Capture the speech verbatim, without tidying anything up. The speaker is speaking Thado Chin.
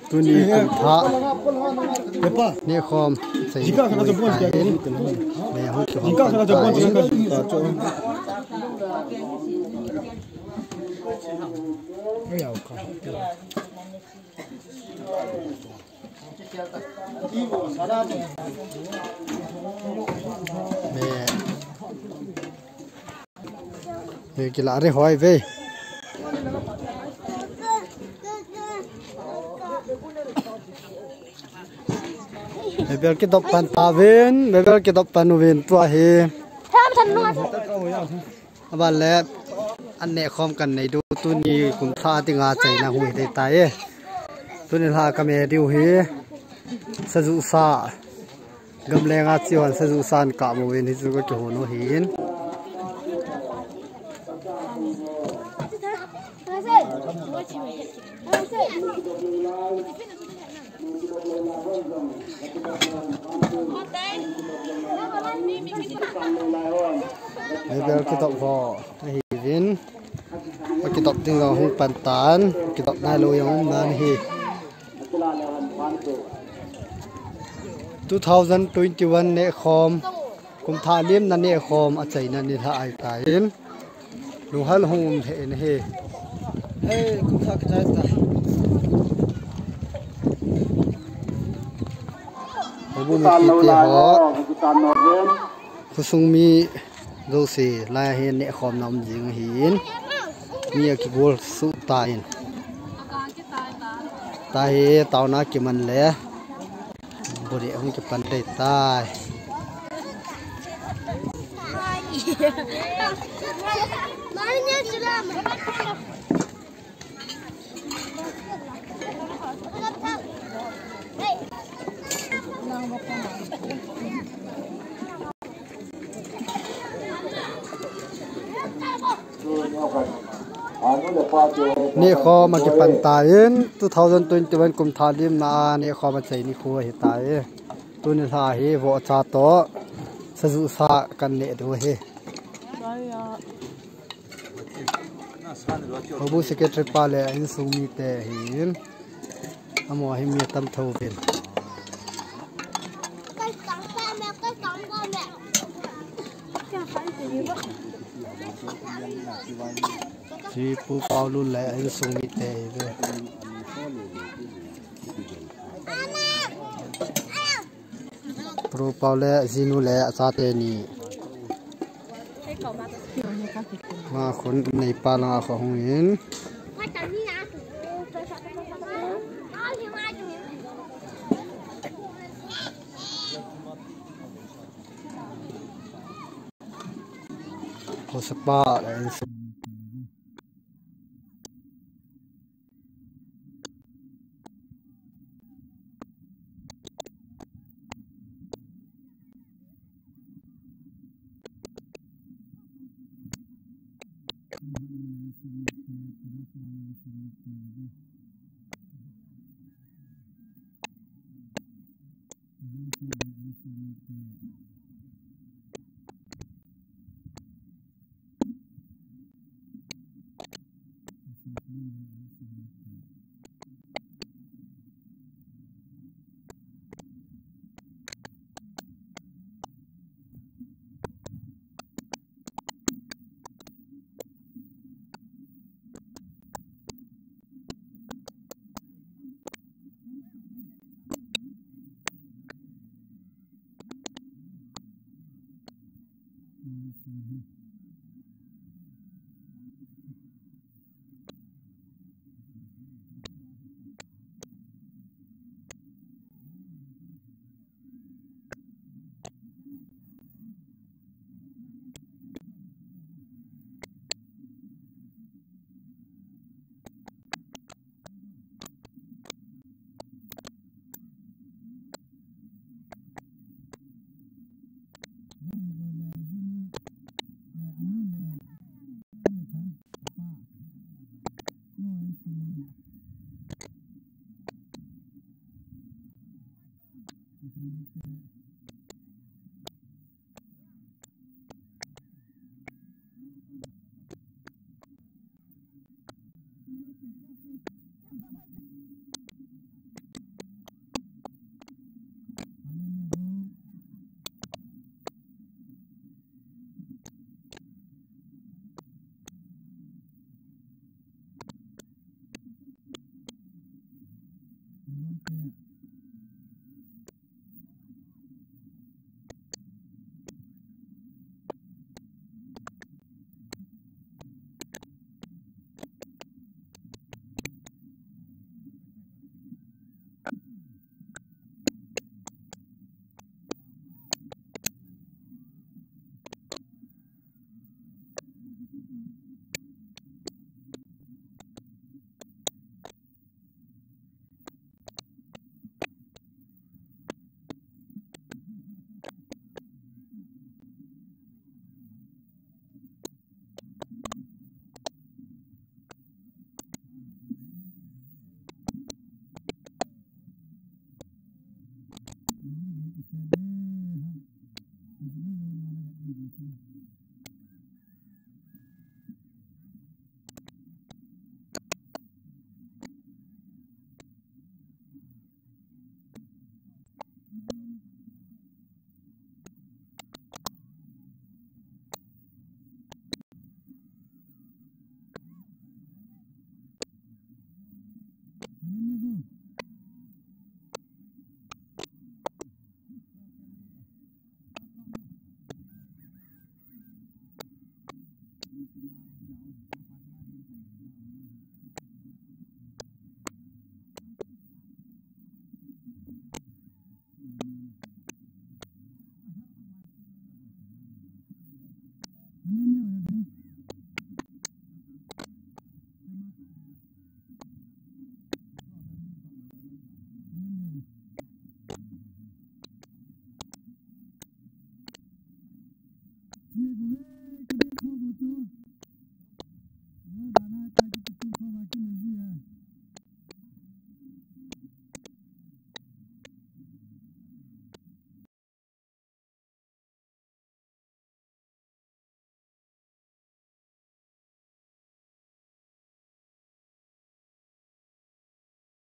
Tuni kum thah nehkhom sei. Jika kana jabon kya kya ni? Me hung kihom. Jika kana jabon kya kya? Ve kila re hoi ve. Mebel kidop pan ta vin, mebel kidop pan uvin tua hi. Aban le, an nehkhom kan nei diu tuni kum thah dinga chaina hu hi dei tai. Tuni lha ka me diu hi. Sajusa. Gamlenga chihon sajusa an kap uvin hichu ka kihon u hin. Mebel kitop ho ahi vin. Kitop ding jong hung pan tan, kitop nai lou jong um nan hi. Two thousand twenty-one nehkhom, kum thah limna nehkhom achaina nilhah ahitan. Lunghel hung um lheh in ahi. Hei, kum thah kichai ta. Houbung mipite ho. Khosung mi jouse, lai hi nehkhomna um jing ahin. Mi akigol suh tan. Tahi, taona kiman le. Buri hung kipan dei tai. Nehkhom akipan tan, two thousand twenty-one kum thah limna a nehkhom achai nikho ahitai. Tuni lha hi vohcha toh sajusa kan neh diu ahi. Houbung secretary pa le insung mite ahin. Amaho hi mi atam tho uvin. Chi Pu Paulu le insung mite ahiuve. Pu Pau le jinu le achate ni. Langa khun neipa langa kho hung in. Khosapa le insung. Te.